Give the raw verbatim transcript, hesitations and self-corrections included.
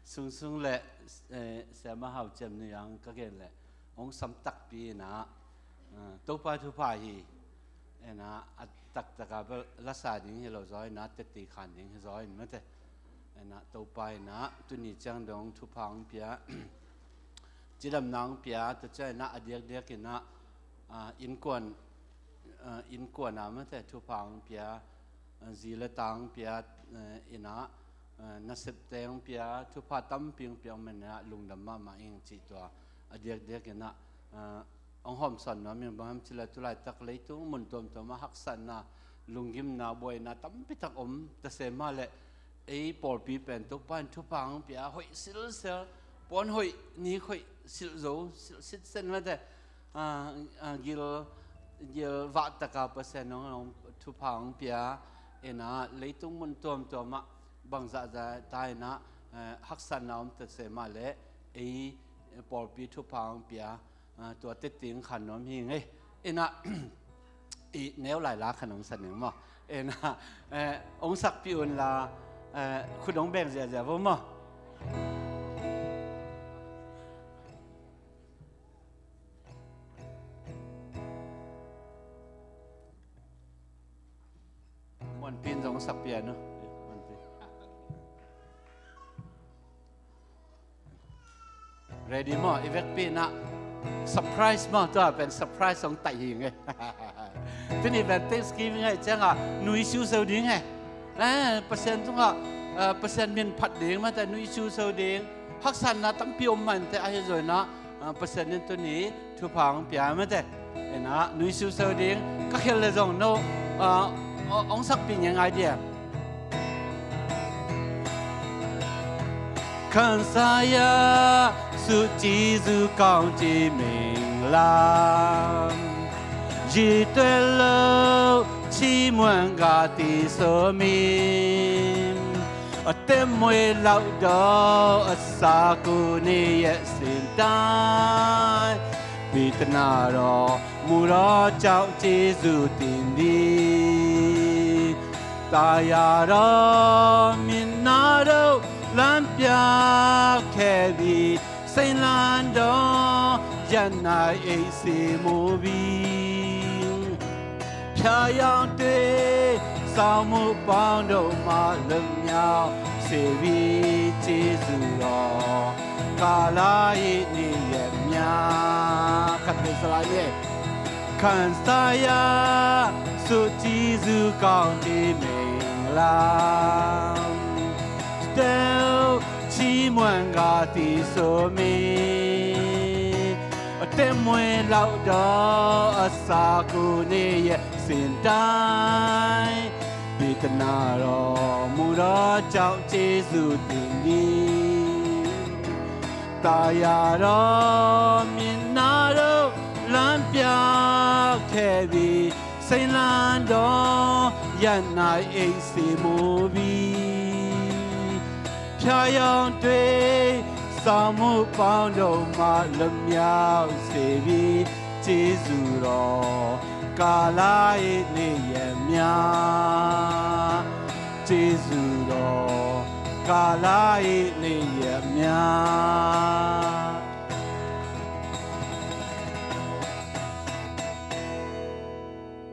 Sungsung le, eh, Siama Hau Ciam Nui ang ka gen le hong sam takpi inah, eh, Topa thupha hi. Inah a taktaka bel lasa ding hi lo zaw inah teti khan ding hi zaw in mate. Inah Topa inah tuni ciang dong thupha hong pia, cidamna hong pia, tua ciang inah a diakdiak inah, ah, innkuan, ah, innkuan a mate thupha hong pia, ah, zi le ta hong pia, eh, inah, eh, nasepte hong pia, thupha tampi hong pia hong man inah lungdam mahmah ing cih tua a diakdiak inah, eh, hong hawmsawn nuam ing. Bang hiam cih leh tulaitak leitung mun tuamtuam ah haksatna, lunggimna, buaina tampitak om ta se mah leh ei pawlpi pen Topa in thupha hong pia, hoih silsel, puan hoih, nik hoih, silh zo, silh sitsen mate, ah, ah, gil, gil vahtaka Pasian hong, hong thupha hong pia inah leitung mun tuamtuam ah bangzahzah ta inah, eh, haksatna om ta se mah leh ei pawlpi thupha hong pia, ah, tua teti khan nuam hi ing ei. Inah i neu lai la khan hong sa ning maw. Inah, eh, hong sakpih un la, eh, khut hong beng ziahziah vo maw. Muanpi in zong sakpih a no. Muanpi. Ready maw? I vekpi inah surprise maw? Tua pen surprise hong taih hi ing ei. Tuni pen Thanksgiving ahih ciangah nui siusiu ding ei. Eh, Pasian tungah, eh, Pasian min phat ding mate, nui siusiu ding. Haksatna tampi om mah inteh, ahi zongin ah, eh, Pasian in tuni thupha hong pia mate. Inah nui siusiu ding, ka khel le zong no, ah, ah, hong sakpih ngiangai dia. Kan saya suci zu kau ci ming lam. Ji tuel lo ci muan ga ti so mim. A tem mui lau do a sa ku ni yet sin tai. Pi ta na ro mu ro ciau ci zu tin di. Ta ya ro min na ro lam pia ke bi. Seilan dong yan nai ei si mu bi. Pia yang tui sau mu pang do ma lem yau si bi ci zu ro. Ka la i ni yet mya. Ka te sa la ni. Kan saya su ci zu kau ci ming lam. Teu ci muan ga ti so mi. Te mui lau do a sa ku ni yet sin tai. Pi ta na ro mu ro ciau ci zu tin di. Ta ya ro min na ro lam pia ke bi. Seilan dong yan nai ei si mu bi. Pia yang tui sau mu pang do ma lem yau si bi. Ci zu ro ka la i ni yet mya. Ci zu ro ka la i ni yet mya.